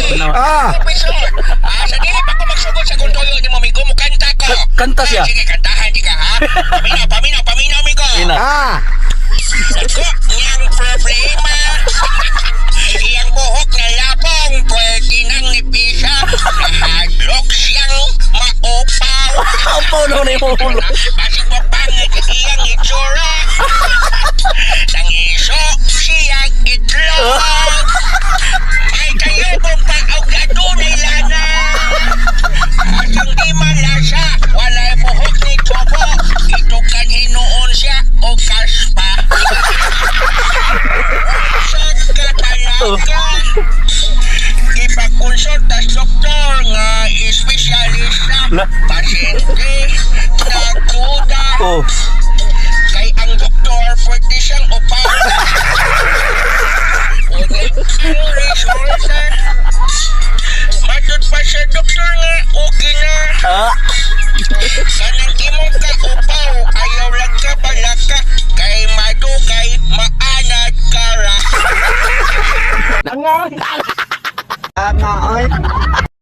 No. Ah. Professor, sa dili pa ko magsugod sa kong tuyo nimo, migo, mo kanta ko. Kanta siya. Ah, sige, kantahan di ka ha. Paminaw, paminaw, paminaw, migo. Ina. Ah. Dako niyang problema. Iyang buhok na lapong, pwede nang nipisa. Nahadlok siyang maupaw. Upaw na na yung ulo. Basig mo pangit iyang itsura. Nangiso siyang itlog. May tayobong pa og adunay lana. Atong di malasa, walay buhok ni Tobo. Itukan hinuon siya o kaspa. Sa katalaga, gipakonsulta sa doktor nga espesyalista. La. Pasyente nagduda kay ang doktor pwede siyang upaw. Unya ang resulta, matud pa sa doktor nga okay na. Kanang imong kaupaw, ayaw lang ka balaka kay madugay maanad ka ra.